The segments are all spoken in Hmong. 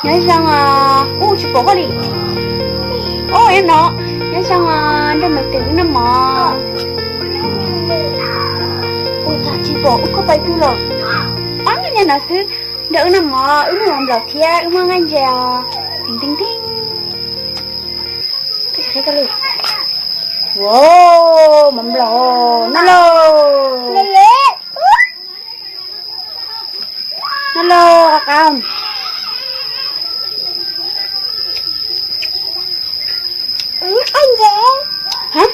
Nyob zoo os, kuv tsis pom koj li. Ub, no, nyob zoo os, nrog mas twm noj mov. Ua cas tsis pom wb koj pais twg lawm? Ab, nyob no xwb, nrog wb noj mov, wb muaj mov nplaum thiab wb muaj nqaij ntses os. Teeb teeb teeb. Wow, mov nplaum, noj lauj. Noj lauj, qab qab. Hab?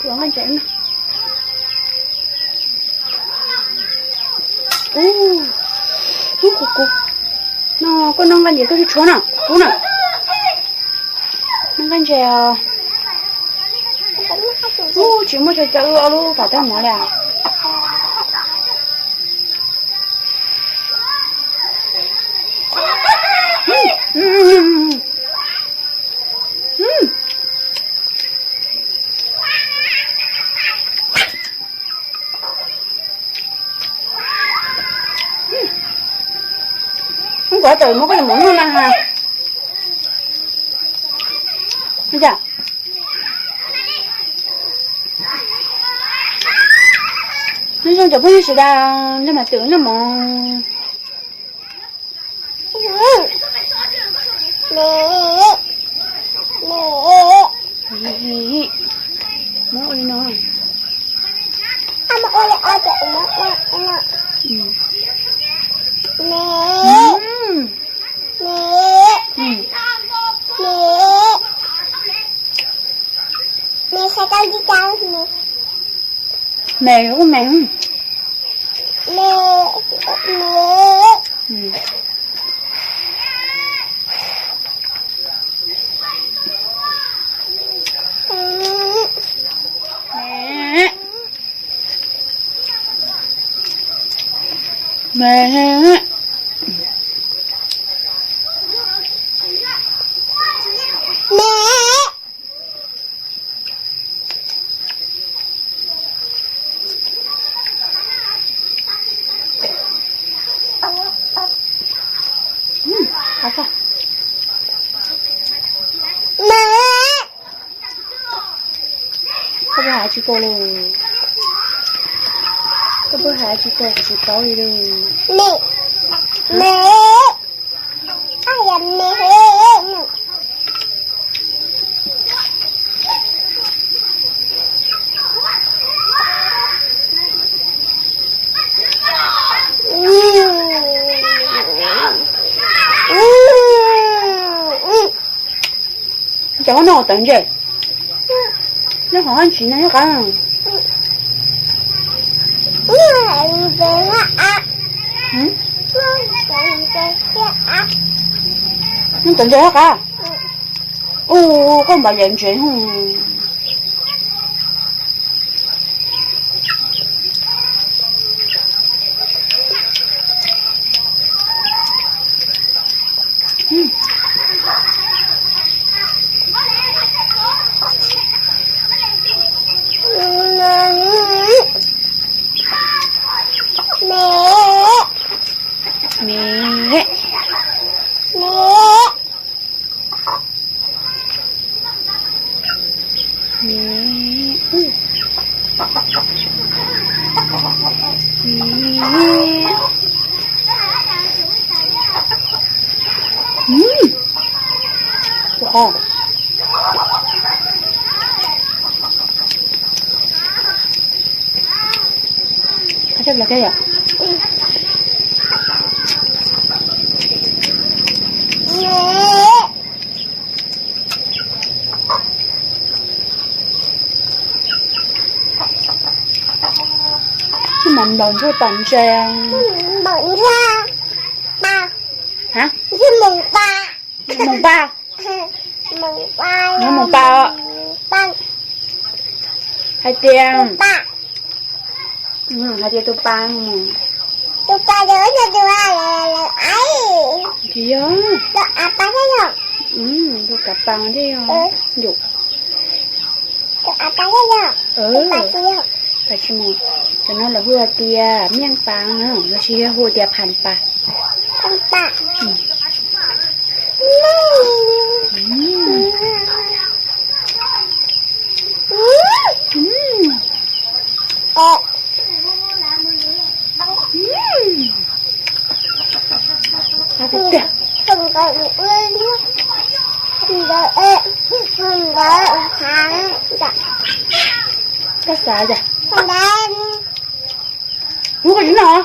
Ua nqaij ntses no. Ub, ub, kuv, kuv. No, koj noj nqaij ntses koj tshuav tshuav na, kuv na. Noj nqaij ntses os. Ub, tsis muaj chaw caw wb ob lub fam tag mov li as. Ub, kuv tawm muab koj cov mov noj na ha. Nyob zoo cov phooj ywg sawv daws, nrog mas twm noj mov. Muab ua li no. Mềm không mềm? Mềm. Mềm. Mềm. Koj puas hais tsis tau li? Koj puas hais tsis tau, kuv tsis paub li li. Cov no tawv ntses, nyob hauv hab ntsis no nyob qab. Nyob tawv ntses nyob qab. Ub, koj npam yam ntses. Tsis mam nplaum ntsuag tom ntses. Moos pa. Nyob moos pa os. Hais tias Hais tias tus pas mus. Tus pas yog tus a, tsis yog. Tus a pas thiab yog. Tus kav pas thiab yog. Yus. Tus a pas thiab yog. Tus pas tsis yog. Pas tsis mus. Cov no lawv hu tias miaj pas na, lossis yog hu tias phas pas. Phas pas. Koj xav cas? Ub, koj tsis noj.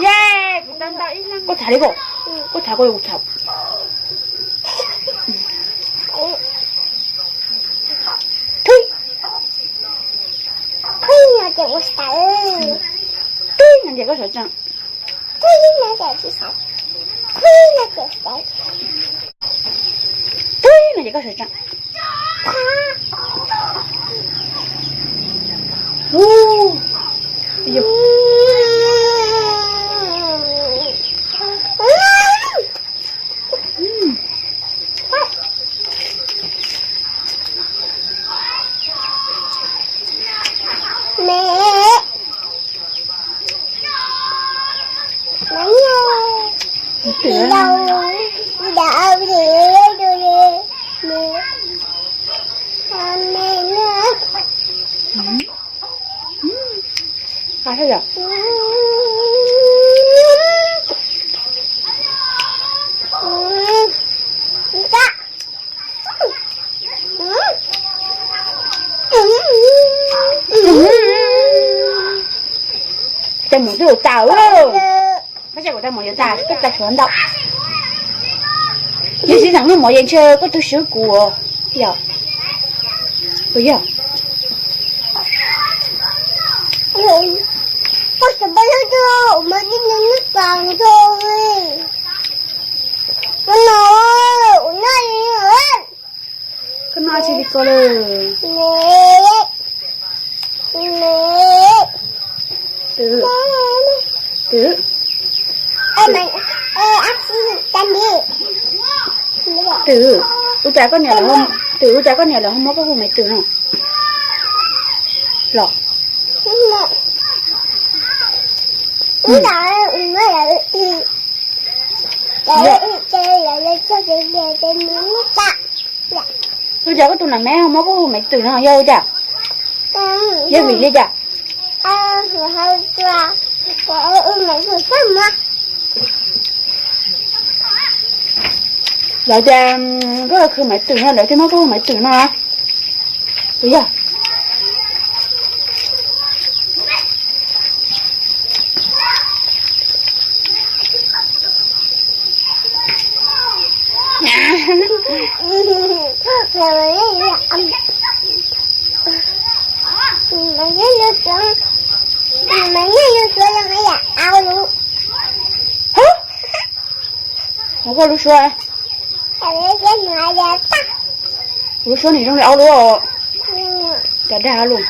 Ye, kuv tau ntau ib leeg. Koj txhav li koj, koj txhav koj, kuv txhav. Thwb. Thwb no ces kuv sawv. Thwb no ces koj sawv tsees. Thwb no ces koj sawv tsees. Thwb no ces koj sawv tsees. Ub, yus. Qab thiab yom. Cov mus twb tas. Koj tsa kuv tau mov yuav tas, koj tsa tshuav ntau. Yog tsis txawm muaj mov yeej ntshe koj twb swb kuv yom. Puas yog? Koj noj tsis li ko lawm. Twm, twm, twm, ua cas koj niam, twm, ua cas koj niam lawv ho muab koj hu maiv twm no los? Ua cas koj tus nam meb ho muab koj hu maiv twm no yog ua cas? Yog vim li cas? Lawv tias koj khwv maiv twm no lawv thiaj muab koj hu maiv twm no. Puas yog? Mus koj lub suab. Kuv lub suab nim zoo li ob lub, cov dag lus.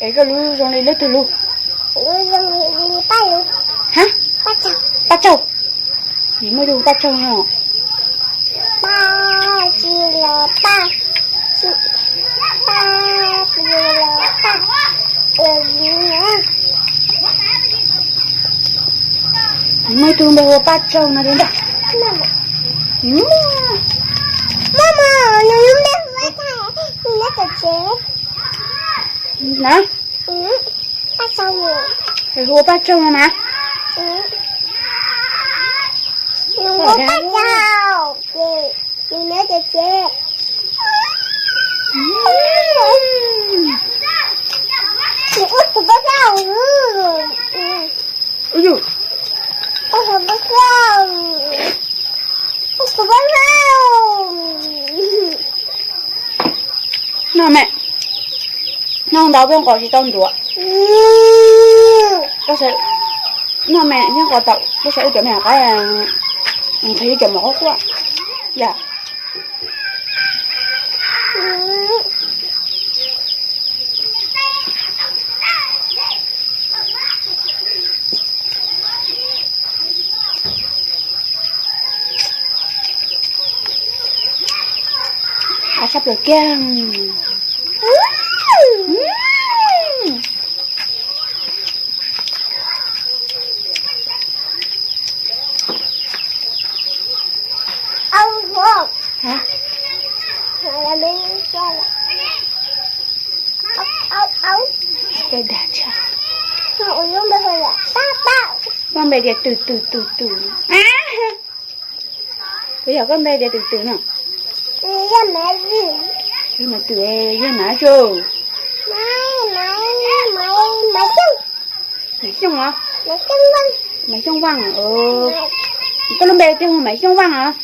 Es koj lub zoo li leej twg lub? Ha? Paj Tsaug. Nim muaj ib tug Paj Tsaug no. Muaj ib tug npe hu ua Paj Tsaug no thiab ntag. Na, hu ua Paj Tsaug no na. Noj me, noj ntau peb nqos tsis tau ntuav. Noj me thiab nqos tau, koj saib ib cov me nyuam qaib, qhwv ib cov mov quaj quaj. Yam, Av sab plaws kiag. Cai dag tshaj. Lub npe tias Twm Twm Twm Twm. Puas yog koj npe tias Twm Twm no? Yog Maiv Twm, yog Maiv Xyooj. Maiv Xyooj os. Maiv Xyooj Vaj. Koj lub npe tias hu Maiv Xyooj Vaj os.